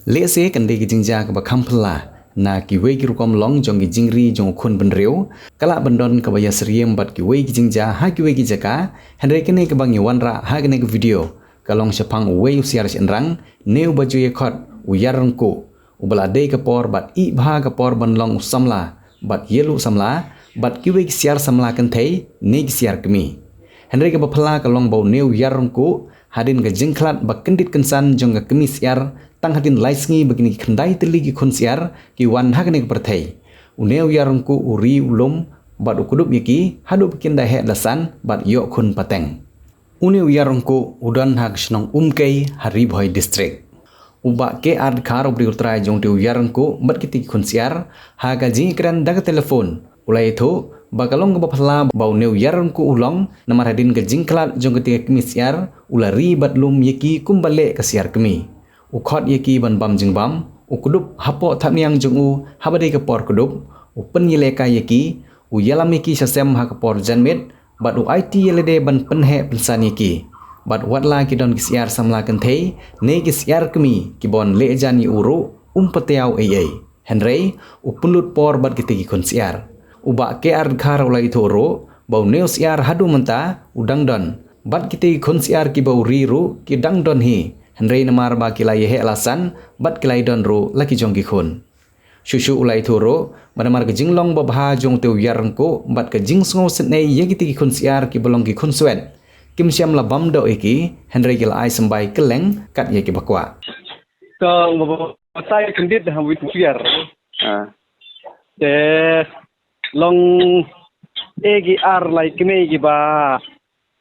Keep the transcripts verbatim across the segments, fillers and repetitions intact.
Lehse kan dei ka jingjia kaba kham phylla na kiwei ki rukom long jong ki jingri jong u khun bynriew, ka lah ban don kaba ïasyriem bad kiwei ki jingjia ha kiwei ki jaka, hynrei kane kaba ngi wanrah ha kane ka video ka long shaphang uwei u siar shynrang, ne uba ju ïa khot u Ïarryngkuh, uba la dei ka por bad ih bha ka por ban long u samla bad ïaluh samla bad kiwei ki siar samla kynthei ne ki siar kmie. Hynrei kaba phylla ka long ba une u Ïarryngkuh, hadien ka jingkhlad ba kyndit kynsan jong ka kmie siar, tang hadien lai sngi ba kine ki khyndai tylli ki khun siar ki wan ha kane ka pyrthei, une u Ïarryngkuh u ri u lum bad u kdup ïa ki haduh ba kin da heh da san bad ïoh khun pateng. Une u Ïarryngkuh u don ha ka shnong Umkei ha Ri Bhoi District. U Bah K R Dkhar u briew trai jong te u Ïarryngkuh bad kite ki khun siar, ha ka jingïakren da ka telephone, u la ïathuh ba ka long kaba phylla ba une u Ïarryngkuh u long, namar hadien ka jingkhlad jong kite ki kmie siar, u la ri bad lum ïa ki kumba leh ka siar kmie. U khot ïa ki ban bam jingbam, u kdup hapoh thapniang jong u haba dei ka por kdup, u pynïalehkai ïa ki, u ïalam ïa ki sha sem ha ka por janmiet, bad u aiti ïa lade ban pynheh pynsan ïa ki. Bad watla ki don ki siar samla kynthei ne ki siar kmie ki ban leh jan ïa u ruh, um pat ïoh ei ei. Hynrei u pynlut por bad kite ki khun siar. U Bah K R Dkhar u la ïathuh ruh ba une u siar haduh mynta u dang don, bad kite ki khun siar kiba u ri ruh ki dang don hi, hynrei namar ba ki la ïa heh la san bad ki la ïa don ruh la ki jong ki khun. Shuh shuh u la ïathuh ruh ba namar ka jinglong babha jong te u Ïarryngkuh bad ka jingsngew sngewsynei ïa kite ki khun siar kiba long ki khun swet, kim shym la bam doh ïa ki, hynrei ki la ai symbai kylleng kat ïa kiba kwah. Tang ba batai kyndit ha wei u siar. Ah. Te long e ki ar lai kmie kiba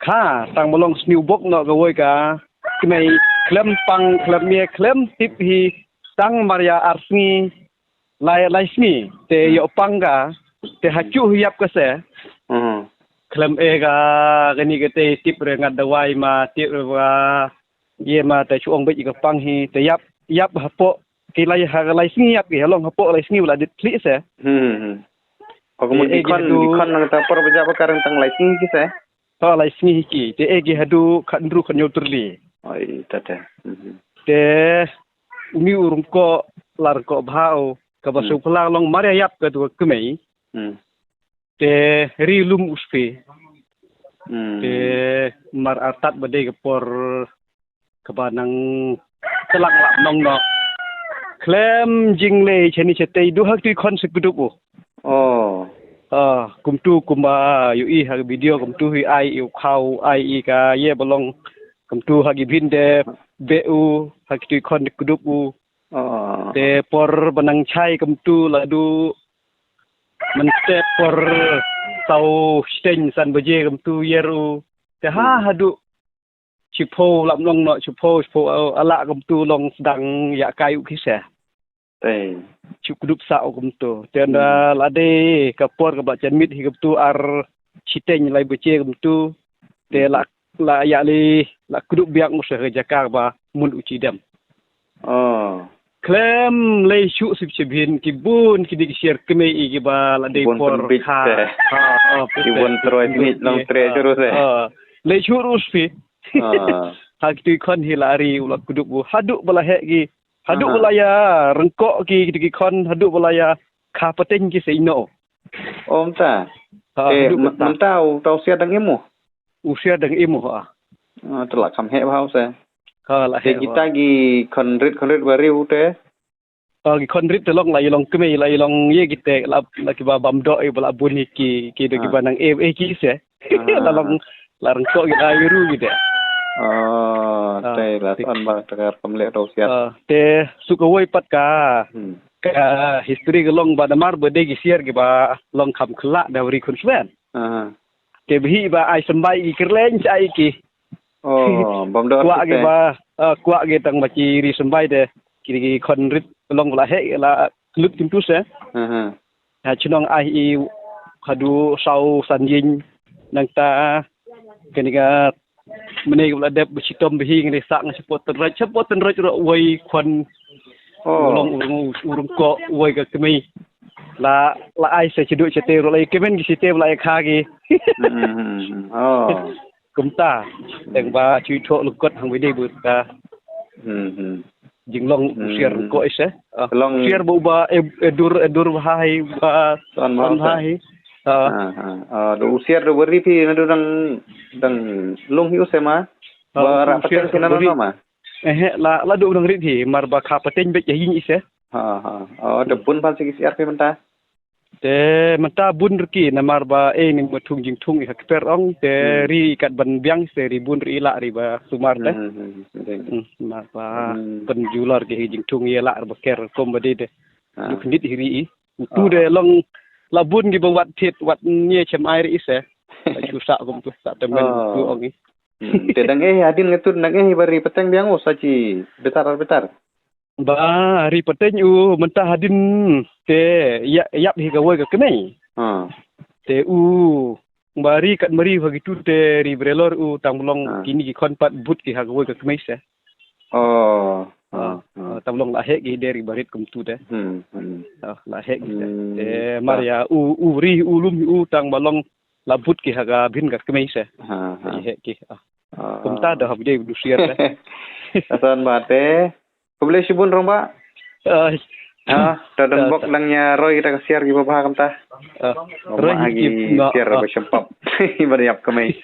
kha, tang ba long sniew bok noh kawei ka kmie, khlem pang khlem ïa khlem tip hi, tang mar ïa ar sngi, lai lai sngi te ïoh pang ka, te ha shuh ïap ka se. Hmm. Khlem e ka kani ka te tip re ngat dawai ma, tip re ba ïa ma, te shu ong beit ka pang hi, te ïap, ïap hapoh ki lai, ha ka lai sngi ïap ki, ha long hapoh lai sngi ba la dit khlieh se. Hmm, hmm. Ko ko mun e, ki e, khon, ki khon nangta por ba jia ba ka rang tang lai sngi ki se. Ha lai sngi hi ki, te e ki haduh khathynriew khathynñiew tylli. Oi, ta te. Hmm. Te uni u ryngkoh, la ryngkoh bha u, kaba shu phylla long mar ïa ïap ka tu ka kmie. Hmm. Te ri lum u spi. Hmm. Te mar artat ba dei ka por kaba nang tlang lap nong noh. Khlem jingleh shane shatei, duh ha kito ki khon sa kdup u. Oh. Ah, kumtu kumba ïohi ha ka video kumtu hi, ai i u khaw, ai i ka ïa ba long kumtu ha ki bhin de beh u, ha kito ki khon de kdup u. Oh. Te por ba nang shai kumtu la duh mynstep por saw shiteng san baje kumtu ïa u. Te ha, hmm, haduh shiphew lap nong noh, shiphew, shiphew, uh, ala kumtu long sdang ïa kai u ki se. Te shu kdup sa u kumtu. Te nda, hmm, la dei ka por kaba janmiet hi kumtu ar shiteng lai baje kumtu. Te, hmm, la, la ïa lei, la kdup biang u sha ka jaka ba mut u shi dem. Oh. Khlem lei shuh sip sha bhin ki bun kine ki siar kmie i kiba la dei por kha. Ha, ha, ki bun troi tmit long trei juru se. Ha. Lei shuh ruh spi. Ah. Ha kito ki khon hi la ri u la kdup u. Haduh ba la heh ki. Haduh, aha, ba la ïa ryngkoh ki, kito ki khon, haduh ba la ïa kha pateng ki se ino. Om ta. Ha, eh, haduh mynta u tau siar dang im u. U siar dang im u ha. Ah, te la kham heh bha u se. Ha, la heh bha. Te kita ki khon rit, khon rit ba ri u te. Ah, ki khon rit te long la i long kmie, la i long ïa kite, la, la kiba bam doh, i ba la bun hi ki, ki de, ah, kiba nang e, e ki se. Ah. La long, la ryngkoh ki la i ru ki de. Ah, ah, te la te ton ba te ka kam leh tau siar. Ah, te shu kawei pat ka. Hmm. Ka history ka long ba namar ba dei ki siar kiba long kham khlak da ri khun swen. Ah. Te bhi ba ai symbai ki kyrleng sa ai ki. Oh, bam doh kwah ki te. Ba, ah, kwah ki tang ba ki ri symbai te. Ki, ki khon rit long la heh la klut kim tu se. Aha. Ha chnong ai i haduh saw san ïing nangta kane ka mane ka la dep ba shitom ba hi ngi sa nga support tynraj, support tynraj ro wei khon. Oh. Long urung, urung ko wei ka kmie. La, la ai sa chidu chete ro la i kemen ki chete la i kha ki. Hmm, hmm, hmm. Oh. Kumta, teng ba chui thok lukot hang wei dei bud ka. Hmm, hmm. Jinglong u siar ko ise. Long siar ba uba e dur e dur ba hai ba ton ba hai. Ah, ah. Ah, do u siar do beri phi na do dang dang lung hi u sema. Ba ra pateng phi na ma. Eh, la la do dang rit hi mar ba kha pateng bek ya ying ise. Ha ha. Oh, do bun pan sigi siar phi menta. Te mynta bun riki namar ba e ning ba thung jingthung i ha kper ong te ri kat ban biang se ri bun ri la ri ba sumar te. Mar ba pynjulor ki hi jingthung i la ba ker kom ba de de. Duk nit hi ri i. Utu de long la bun ki ba wat thit wat nye chem ai ri i se. Ba chu sa kom tu sa te men tu ong i. Te dang e hadin ngatut dang e ba ri pateng biang u sa chi betar betar. Ba ri pateng u mynta hadin te ya yap hi ka woi ka kmei. Ha. Te u ba ri kat mari ha gitu te ri brelor u tang blong kini ki khon pat but ki ha ka woi ka kmei se. Oh. Ha. Tang blong la hek ki de ri barit kum tu te. Hmm. Hmm. Ah, la hek ki se. Hmm. Te mar ya u u ri u lum u tang blong la but ki ha ka bin ka kmei se. Ha ha. Hek ki. Ah. Kumta da hab de du siar te. Asan ba te. Khublei shibun rong ba. Ah, ta dang bok dang ya roi kita ka siar ki ba ba kam ta. Roi ki siar ba shempap. Ba yap kmei.